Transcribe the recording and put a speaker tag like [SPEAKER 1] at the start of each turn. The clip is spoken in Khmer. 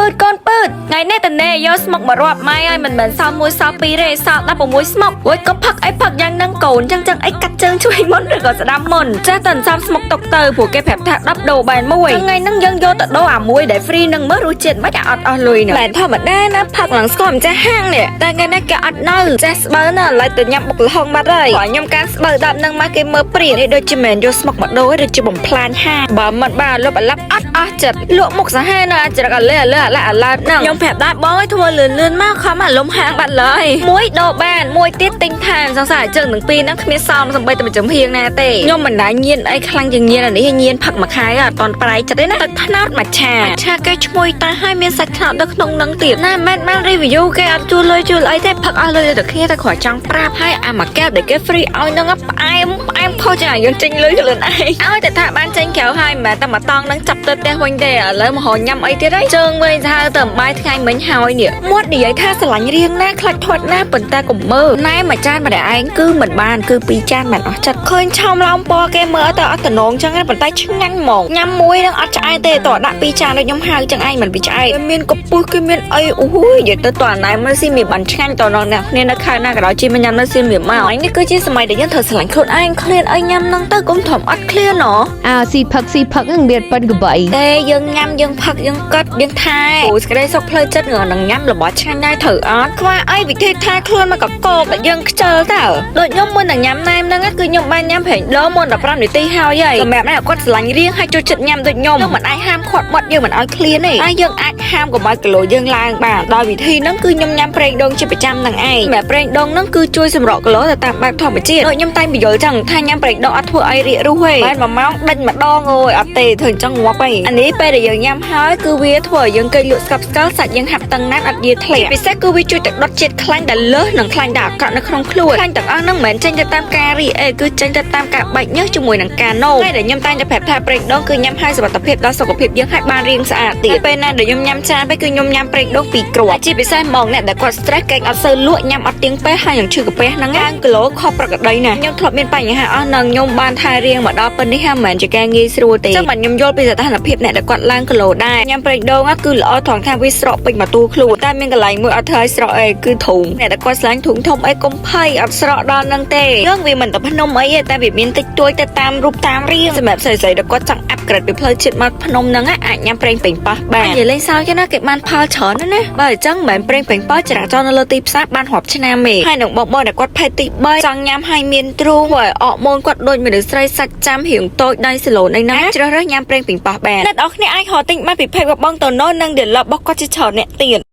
[SPEAKER 1] ពឺតកូនពឺតថ្ងៃនេះតនេយកស្មុកមករាប់ម៉ែហើយមិនមែនសល់មួយសល់ពីរទេសល់16ស្មុករួចក៏ផឹកអីផឹកយ៉ាងហ្នឹងកូនចឹងចឹងអីកាត់ជើងជួយមុនឬក៏ស្ដាំមុនចេះតែសំស្មុកទុកទៅព្រោះគេប្រាប់ថា10ដូរបានមួយថ្ងៃហ្នឹងយើងយកទៅដូរអាមួយដែល free នឹងមើលរសជាតិមិនអត់អស់លុយហ្នឹងមែនធម្មតាណាផឹកឡើងស្គាល់ម្ចាស់ហាងនេះតែថ្ងៃនេះគេអត់នៅចេះស្បូវណាឥឡូវទៅញ៉ាំបុកល្ហុងបាត់ហើយព្រោះខ្ញុំកាន់ស្បូវ10ហ្នឹងមកគេមើលព្រានេះដូចជាមិនយកស្មុកមកដូរឬជាបំផ្លាញហាងបើមិនបានលុបអាឡាប់អត់អស់ចិត្តលក់មុខសាហាវណាច្រកអាលេអាលើអាឡាអាឡាហ្នឹងខ្ញុំប្រាប់ដែរបងឲ្យធ្វើលឿនលឿនមកខំអាលំហាងបាត់ឡើយមួយដូរបានមួយទៀតទិញថែមសង្ស័យជើងទាំងពីរហ្នឹងគ្មានសមសំបីតែមួយចំហៀងណាទេខ្ញុំមិនដែរញៀនអីខ្លាំងជាងញៀនអានេះញៀនផឹកមួយខែអត់តន់ប្រៃចិត្តទេណាទឹកត្នោតមួយឆាឆាគេឈ្ងុយតាឲ្យមានសាច់ត្នោតនៅក្នុងហ្នឹងទៀតណាមិនបាន review គេអត់ជួលលុយជួលអីទេផឹកអស់លុយទៅគ្នាតែគ្រាន់ចង់ប្រាប់ឲ្យអាមួយកែវដែលគេ free ឲ្យហ្នឹងផ្អែមផ្អែមខុសចាយើងចេញលុយខ្លួនឯងឲ្យតែថាបានចេញក្រៅហើយមិនមែនតែមួយតង់ហ្នឹងចាប់ទៅផ្ទះវិញទេឥឡូវមកហញ៉ាំអីទៀតហើយជើងវិញសាហាវទៅអំបាយថ្ងៃមិញហើយនេះមាត់និយាយថាស្រឡាញ់រៀងណាខ្លាច់ធាត់ណាប៉ុន្តែកុំមើលណែមួយចានម្នាក់ឯងគឺមិនបានគឺពីរចានមិនអស់ចិត្តឃើញឆោមឡោមពណ៌គេមើលទៅអត់តំណងចឹងប៉ុន្តែឆ្ងាញ់ហ្មងញ៉ាំមួយនឹងអត់ឆ្អែតទេតោះដាក់ពីរចានដូចខ្ញុំហៅចឹងឯងមិនពីឆ្អែតមានកពុះគឺមានអីអូយនិយាយទៅតើណែមើលស៊ីមានបានឆ្ងាញ់តដល់អ្នកគ្នានៅខែណាក៏ដោយជិះមកញ៉ាំនៅសៀមរាបមកនេះគឺជាសម័យដែលយើងត្រូវស្រឡាញ់ខ្លួនឯងឃ្លានអីញ៉ាំហ្នឹងទៅកុំធំអត់ឃ្លានណ
[SPEAKER 2] អើស៊ីផឹកស៊ីផឹកហ្នឹងមានប៉ិនកបី
[SPEAKER 1] ទេយើងញ៉ាំយើងផឹកយើងកត់យើងថែអូសេចក្តីសុខផ្លូវចិត្តនឹងញ៉ាំរបស់ឆ្ងាញ់ដែរត្រូវអត់ខ្វះអីវិធីថែខ្លួនមកកកកតែយើងខ្ជិលតើដូចខ្ញុំមុននឹងញ៉ាំណែមហ្នឹងគឺខ្ញុំបានញ៉ាំប្រេងដូងមុន15នាទីហើយហើយសម្រាប់អ្នកគាត់ស្រឡាញ់រៀងហើយចូលចិត្តញ៉ាំដូចខ្ញុំយើងមិនអាចហាមឃាត់មាត់យើងមិនឲ្យឃ្លានទេតែយើងអាចហាមកុំឲ្យគីឡូយើងឡើងបានដោយវិធីហ្នឹងគឺខ្ញុំញ៉ាំប្រេងដូងជាប្រចាំហ្នឹងឯងសម្រាប់ប្រេងដូងហ្នឹងគឺជួយសម្រកគីឡូទៅតាមបែបធម្មជាតិដូចខ្ញុំតែងបញ្យល់ចឹងថាញ៉ាំប្រេងដូងអត់ធ្វើឲ្យរាករូសទេបាន1ម៉ោងដេញម្ដងអូយអត់ទេធ្វើអញ្ចឹងងាប់ហីអានេះពេលដែលយើងញ៉ាំហើយគឺវាធ្វើឲ្យយើងគេងលក់ស្កប់ស្កល់សាច់យើងហាប់តឹងណាស់អត់យាធ្លាក់ពិសេសគឺវាជួយទៅដុតជាតិខ្លាញ់ដែលលើសនិងខ្លាញ់ដែលអាក្រក់នៅក្នុងខ្លួនខ្លាញ់ទាំងអស់ហ្នឹងមិនមែនចេញទៅតាមការរីអេគឺចេញទៅតាមការបែកញើសជាមួយនឹងការនោមហើយដែលខ្ញុំតែងតែប្រាប់ថាប្រេងដូងគឺញ៉ាំហើយសុវត្ថិភាពដល់សុខភាពយើងហើយបានរាងស្អាតទៀតពេលណាដែលខ្ញុំញ៉ាំច្រើនពេកគឺខ្ញុំញ៉ាំប្រេងដូងពីរគ្រាប់ជាពិសេសហ្មងអ្នកដែលគាត់ stress កេងអត់សូវលក់ញ៉ាំអត់ទៀងពេកហើយនឹងឈឺកាពះហ្នឹងឡើងគីឡូខុសប្រក្រតីណាស់ខ្ញុំធ្លាប់មានបញ្ហាអស់នឹងខ្ញុំបានថែរាងមកដល់ប៉ុណ្នេះហើយមិនមែនជាការងាយស្រួលទេចឹងបាទខ្ញុំយល់ពីស្ថានភាពអ្នកដែលគាត់ឡើងគីឡូដែរញ៉ាំប្រេងដូងគឺល្អត្រង់ថាវាស្រកពេញមួយតួខ្លួនតែមានកន្លែងមួយអត់ធ្វើឲ្យស្រកអីគឺធុងអ្នកដែលគាត់ស្រឡាញ់ធុងធំអីកុំភ័យអត់ស្រកដល់នឹងទេយើងវាមិនទៅភ្នំអីទេតែវាមានតិចតួចទៅតាមរូបតាមរាងសម្រាប់ស្រីៗដែលគាត់ចង់ upgrade ពីផ្លូវជាតិមកភ្នំហ្នឹងអាចញ៉ាំប្រេងប៉េងប៉ោះបាននិយាយលេងសើចណាគេបានផលច្រើនណាស់ណាបើអញ្ចឹងមិនមែនប្រេងប៉េងប៉ោះចរាចរណ៍នៅលើទីផ្សារបានរាប់ឆ្នាំទេហើយនឹងបងបងដែលគាត់ភេទទី3ចង់ញ៉ាំឲ្យមានទ្រូងឲ្យអកម៉ូនគាត់ដូចមនុស្សស្រីសាច់ចាំរៀងតូចដៃសឡូនអីហ្នឹងជ្រើសរើសញ៉ាំប្រេងប៉េងប៉ោះបានអ្នកនរគ្នាអាចរកទិញបានពី page របស់បងតូណូនិង dealer របស់គាត់ជាច្រើនអ្នកទៀត។